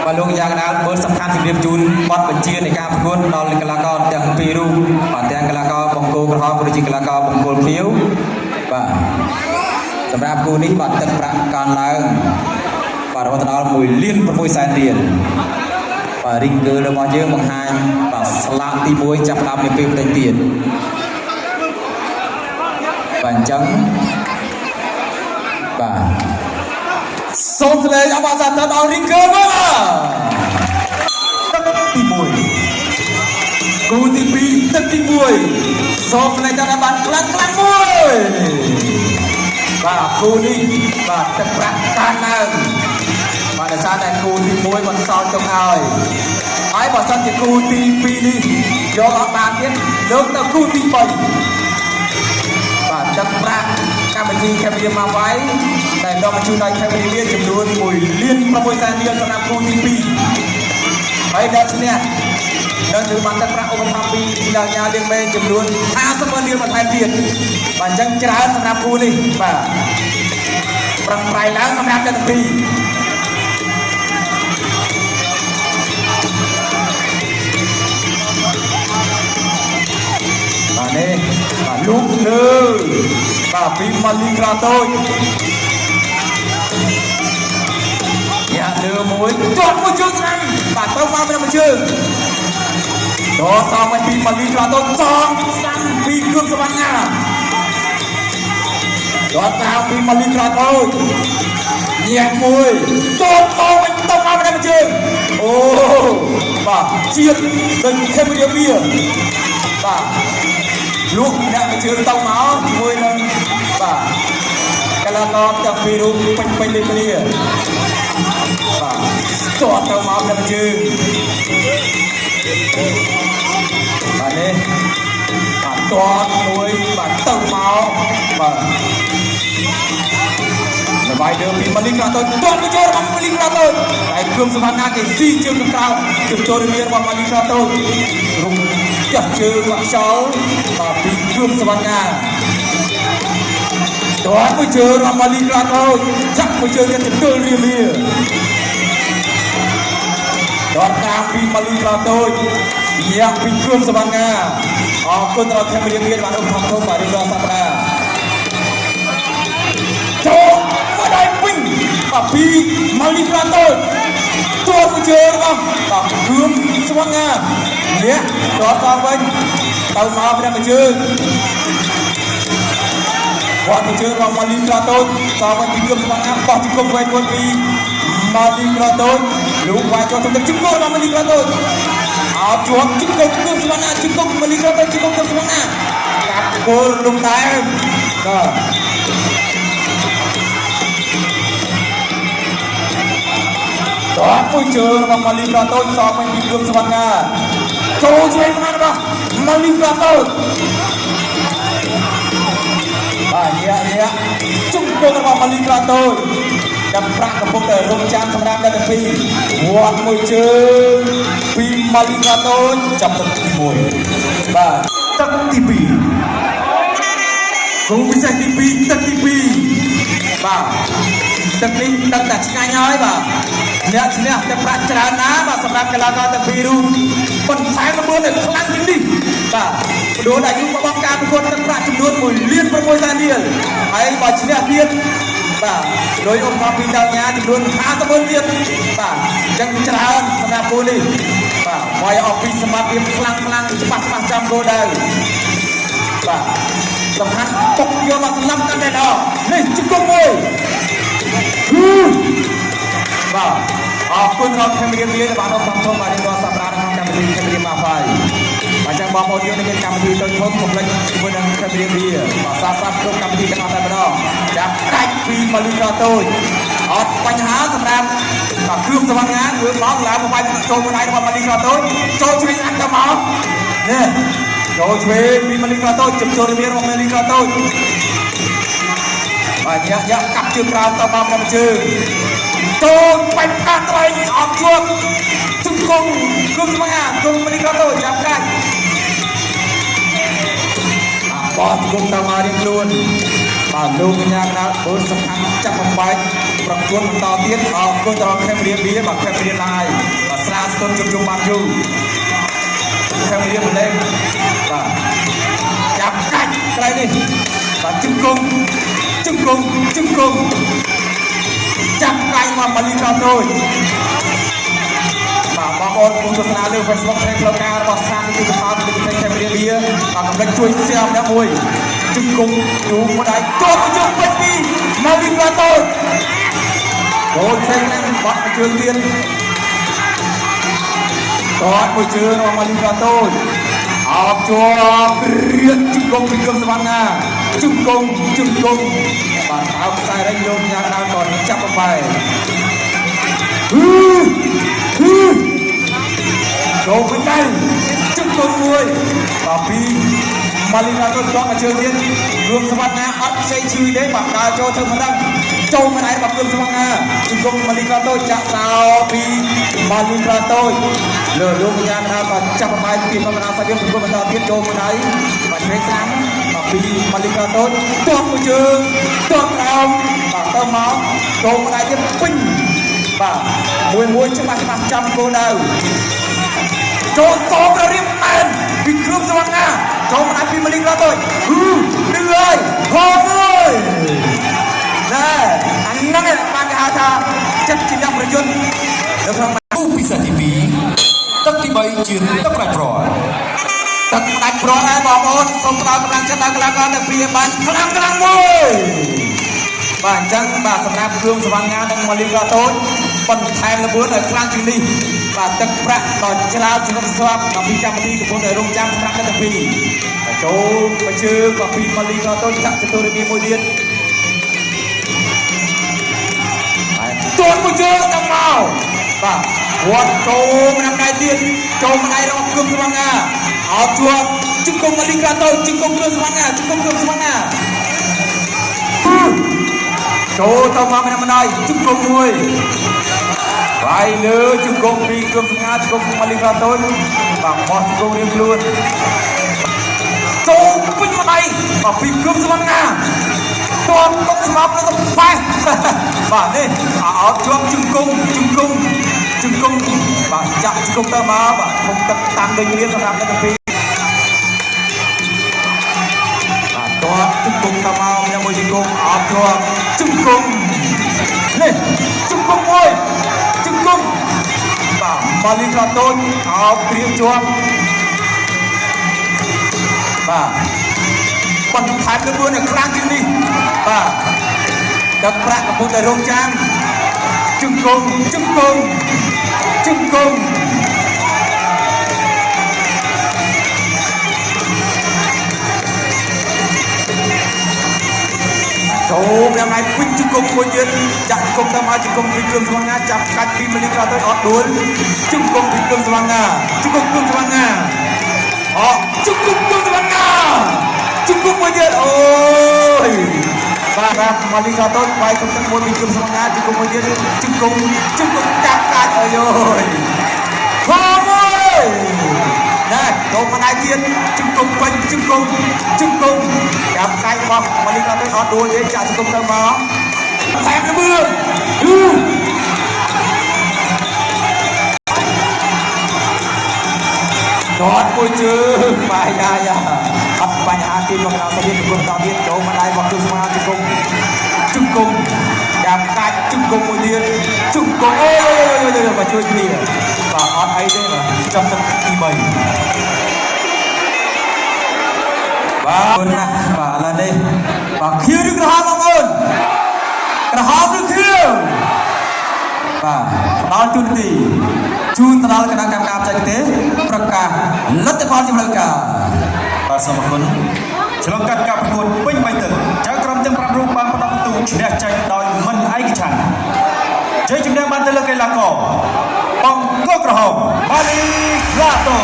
បាទលោកយ៉ាងកណ្ដាលមើលសំខាន់ជំរាបជូនបទបញ្ជានៃការប្រកួតដល់កីឡាករទាំងពីររូបបាទទាំងកីឡាករបង្គោលក្រហមក៏ដូចជាកីឡាករបង្គោលខៀវបាទសម្រាប់គូនេះបាទទឹកប្រាក់កើនឡើងបាទរហូតដល់1លាន6សែនរៀលបាទរីងកើរបស់យើងបង្ហាញបាទស្លាកទី1ចាប់ផ្ដើមនាពេលបន្តិចទៀតបាទអញ្ចឹងបាទសូមស្លេកអបអរសាទរដល់រីងកើមកទឹកទី1គូទី2ទឹកទី1សូមស្លេកដល់បានខ្លាំងខ្លាំងមួយបាទគូនេះបាទទឹកប្រាក់កើនឡើងបាទដោយសារតែគូទី1បន្សល់ទុកឲ្យហើយបើសិនជាគូទី2នេះយកអត់បានទៀតលើកទៅគូទី3បាទទឹកប្រាក់កម្មវិធីខេមរាម៉ាវ៉ៃដែលនាំមកជូនដល់ខេមរាមានចំនួន1លាន6សែនរៀលសម្រាប់គូទី2ហើយដល់ឈ្នះនឹងถือបានទឹកប្រាក់ឧបត្ថម្ភពីដល់ញ៉ាលៀងមេចំនួន50ម៉ឺនរៀលបន្ថែមទៀតបាទអញ្ចឹងច្រើនសម្រាប់គូនេះបាទប្រឹងប្រែងឡើងសម្រាប់អ្នកទាំងពីរបាទនេះបាទលោកលើបាទពីម៉ាលីក្រាតូចយ៉ាលើមួយជាប់មួយជើងស្ដាំបាទទៅមកមួយជើងតសងពីម៉ាលីក្រាតូចសងស្ដាំពីគ្រឿងសវណ្ណាដល់ក្រៅពីម៉ាលីក្រាតូចញ៉ាំមួយចូលតវិញទៅមកមួយជើងអូបាទជាតិដូចខេមរាវាបាទលក់អ្នកមួយជើងទៅមកជាមួយនឹងបាទកីឡាករទាំងពីររូបពេញពេញដូចគ្នាបាទស្ទាត់ទៅមកអ្នកមួយជើងបាទនេះបាទទាត់មួយបាទទៅមកបាទលបាយដើមពីម៉ាលីក្រាតូចទាត់មួយជើងរបស់ម៉ាលីក្រាតូចតែគ្រឿងសវណ្ណាគេស៊ីជើងក្រោមជើងចូលរៀនរបស់ម៉ាលីក្រាតូចរុំចាស់ជើងបាក់ខ្យល់បាទពីគ្រឿងសវណ្ណាទាត់មួយជើងរបស់ម៉ាលីក្រាតូចចាក់មួយជើងទៀតទល់រៀលាដល់តាមពីម៉ាលីក្រាតូចញាក់ពីគ្រឿងសវណ្ណាអរគុណដល់ខេមរាមានបានឧបត្ថម្ភបាទរៀបរាល់សប្តាហ៍ចូលមកដល់វិញបាទពីម៉ាលីក្រាតូចទាត់មួយជើងរបស់បាទគ្រឿងសវណ្ណាញាក់ដល់តវិញទៅមកព្រះមួយជើងវត្តមួយជើងរបស់ម៉ាលីក្រាតូចតវិញពីគ្រឿងសវណ្ណាបោះជង្គង់វែងមួយពីម៉ាលីក្រាតូចលោកវាយចូលទៅជង្គង់របស់ម៉ាលីក្រាតូចអោជាប់ជង្គង់គ្រឿងសវណ្ណាជង្គង់ម៉ាលីក្រាតូចជង្គង់គ្រឿងសវណ្ណាកាប់គល់ក្នុងដែរបាទតោះមួយជើងរបស់ម៉ាលីក្រាតូចសងវិញពីគ្រឿងសវណ្ណាចូលឆ្វេងមករបស់ម៉ាលីក្រាតូចបាទញាក់ញាក់ជង្គង់របស់ម៉ាលីក្រាតូចចាំប្រាក់កំពុងតែរងចាំសម្រាប់អ្នកទាំងពីរវត្តមួយជើងពីម៉ាលីក្រាតូចចាប់ទឹកទី1បាទទឹកទី2គូពិសេសទី2ទឹកទី2បាទទឹកនេះដឹងតែឆ្ងាញ់ហើយបាទអ្នកឈ្នះតែប្រាក់ច្រើនណាស់បាទសម្រាប់កីឡាករទាំងពីររូបបន្ថែមល្បឿនឲ្យខ្លាំងជាងនេះបាទព្រោះអាយុរបស់ការប្រកួតទឹកប្រាក់ចំនួន1លាន6សែនរៀលហើយបើឈ្នះទៀតបាទដោយឧបត្ថម្ភពីដល់ញ៉ាចំនួន50ម៉ឺនទៀតបាទអញ្ចឹងច្រើនសម្រាប់គូនេះបាទវាយអស់ពីសមត្ថភាពខ្លាំងខ្លាំងច្បាស់ច្បាស់ចាំគោលដៅបាទសំខាន់ពុកយកមកសម្លាប់កាន់តែដល់នេះជង្គង់មួយបាទអរគុណដល់ខេមរាមានបានឧបត្ថម្ភបាទរៀបរាប់សប្តាហ៍ក្នុងកម្មវិធីខេមរាម៉ាហ្វាយបាទចឹងបងប្អូនយើងនឹងមានកម្មវិធីតូចធំកុំភ្លេចជាមួយនឹងខេមរាមាបាទសាស្ត្រគ្រប់កម្មវិធីទាំងអស់តែម្ដងចាប់កាច់ពីម៉ាលីក្រាតូចអត់បញ្ហាសម្រាប់បាទគ្រឿងសវណ្ណាគឺមកឡើងមកបាយចូលមួយដៃរបស់ម៉ាលីក្រាតូចចូលឆ្វេងអាត់ទៅមកនេះចូលឆ្វេងពីម៉ាលីក្រាតូចជិបចូលរៀនរបស់ម៉ាលីក្រាតូចបាទញាក់ញាក់កាប់ជើងក្រោមទៅមកមកជើងចូលបាច់ផាត្រៃអត់ជាប់ជង្គង់គ្រឿងស្មាគ្រឿងម៉ាលីក្រាតូចចាប់កាច់បោះជង្គង់ទៅមករៀងខ្លួន បាទលោកកញ្ញាកណាបើសំខាន់ចាប់បំបែកប្រកួតបន្តទៀតអរគុណដល់ខេមរៀបៀបាទខេមរៀឡាយបាទស្រាស្ទន់ជុំជុំបានយូរខេមរៀបលេងបាទចាប់កាច់ក្រៃនេះបាទជង្គង់ជង្គង់ជង្គង់ចាប់កាច់មកម៉ាលីកាតូចបាទបងប្អូនកំពុងទស្សនាលើ Facebook ផ្នែកផ្លូវការរបស់ស្ថានទូតផលប្រទេសខេមរៀបៀបាទកុំភ្លេចជួយ share ម្នាក់មួយជង្គង់យូរម្ដាយតបជុំពេញពីម៉ាលីកាតូចអូឆេងឡើងបាត់មួយជើងទៀតតតមួយជើងរបស់ម៉ាលីកាតូចអោបជាប់រៀនជង្គង់ពីក្រុមសវណ្ណាជង្គង់ជង្គង់បាទអោបខ្សែរែងលោកញ៉ាំដល់ក៏ចាប់បំបែហឺហឺចូលវិញដែរជង្គង់មួយបាទពីម៉ាលីកាតូចជាប់មួយជើងទៀតរួមសវណ្ណាអត់ខ្ចីឈឺទេបាទដើរចូលធ្វើមិនដឹងចូលមិនឯងបាទរួមសវណ្ណាជង្គង់ម៉ាលីកាតូចចាក់សោពីម៉ាលីកាតូចលើលោកកញ្ញាកណាបាទចាប់បំបាយពីបណ្ដាសាច់យើងប្រគល់បន្តទៀតចូលមិនឯងបាទឆ្វេងស្ដាំបាទពីម៉ាលីកាតូចទាត់មួយជើងទាត់ក្រោមបាទទៅមកចូលមិនឯងទៀតពេញបាទមួយមួយច្បាស់ច្បាស់ចាំគោលដៅចូលតបររៀបមែនពីគ្រឿងសវណ្ណាចូលមិនអាចពីម៉ាលីកាតូចហឺឌឺហើយហោមួយណែអាហ្នឹងឯងបានគេហៅថាចិត្តជាអ្នកប្រយុទ្ធនៅក្នុង គូពិសេសទី2ទឹកទី3ជាទឹកផ្ដាច់ព្រាត់ ទឹកផ្ដាច់ព្រាត់ហើយបងប្អូនសូមផ្ដល់កម្លាំងចិត្តដល់កីឡាករទាំងពីរឲ្យបានខ្លាំងខ្លាំងមួយបាទអញ្ចឹងបាទសម្រាប់គ្រឿងសវណ្ណានិងម៉ាលីកាតូចបន្ថែមល្បឿនឲ្យខ្លាំងជាងនេះបាទទឹកប្រាក់ដ៏ច្រើនសន្ធឹកស្រាប់ដល់ពីកម្មវិធីកំពុងតែរងចាំសម្រាប់អ្នកទាំងពីរបាទចូលមកជើងបាទពីម៉ាលីកាតូចចាក់ចតុរមានមួយទៀតហើយទាត់មួយជើងទៅមកបាទវត្តចូលម្នាក់ដែរទៀតចូលម្នាក់របស់គ្រឿងសវណ្ណាអោបជាប់ជង្គង់ម៉ាលីកាតូចជង្គង់គ្រឿងសវណ្ណាជង្គង់គ្រឿងសវណ្ណាចូលទៅមកម្នាក់ម្ដាយជង្គង់មួយវាយលើជង្គង់ពីគ្រឿងសង្ហាជង្គង់ម៉ាលីកាតូចបាទបោះជង្គង់រៀងខ្លួនចូលពេញម្ដាយបាទពីគ្រឿងសង្ហាតបទុកស្មប់នៅទៅប៉េះបាទនេះអោបជាប់ជង្គង់ជង្គង់ជង្គង់បាទចាក់ជង្គង់ទៅមកបាទធំទឹកតាំងដូចគ្នាសម្រាប់អ្នកទាំងពីរបាទតបជង្គង់ទៅមកម្នាក់មួយជង្គង់អោបជាប់ជង្គង់នេះជង្គង់មួយជង្គង់បាទម៉ាលីកាតូចអោបគ្រៀងជាប់បាទបន្ថែមលឿនឲ្យខ្លាំងជាងនេះបាទទឹកប្រាក់កំពុងតែរងចាំជង្គង់ជង្គង់ជង្គង់ចូលព្រះថ្ងៃពេញជង្គង់មួយទៀតចាក់ជង្គង់ទៅមកជង្គង់ពីគ្រឿងស្វាងាចាប់កាច់ពីមលីកាទៅអត់ដួលជង្គង់ពីគ្រឿងស្វាងាជង្គង់គ្រឿងស្វាងាអជង្គង់គ្រឿងស្វាងាជង្គង់មួយទៀតអូយបាទបាទម៉ាលីកាទៅបាយគុំទឹកមួយពីគ្រឿងស្វាងាជង្គង់មួយទៀតជង្គង់ជង្គង់ចាប់កាច់អើយអូយហូមួយណែចូលមកដៃទៀតជង្គង់ពេញជង្គង់ជង្គង់ចាប់កាច់របស់ម៉ាលីកាទៅអត់ដួលទេចាក់ជង្គង់ទៅមកថែមលឿនអឺដតមួយជើងបាយយ៉ាយ៉ាអត់បញ្ហាទីមកដល់សៀនប្រគល់បន្តទៀតចូលមកដៃរបស់គ្រូស្មាជង្គង់ជង្គង់ចាប់កាច់ជង្គង់មួយទៀតជង្គង់អូយយយមកជួយគ្នាបាទអត់អីទេបាទ ចាប់ទឹកទី3បាទណាស់បាទឥឡូវនេះបាទខៀវឬក្រហមបងប្អូនក្រហមឬខៀវបាទផ្ដល់ទូនាទីជូនទៅដល់គណៈកម្មការបច្ចេកទេសប្រកាសលទ្ធផលជាផ្លូវការ បាទសូមអរគុណឆ្លងកាត់ការប្រកួតពេញបីទឹកចៅក្រមទាំង5រូបបានផ្ដល់ពិន្ទុឈ្នះចាញ់ដោយមិនឯកច្ឆន្ទជ័យជំនះបានទៅលើកីឡាករបង្គោលក្រហមម៉ាលីក្លាតូ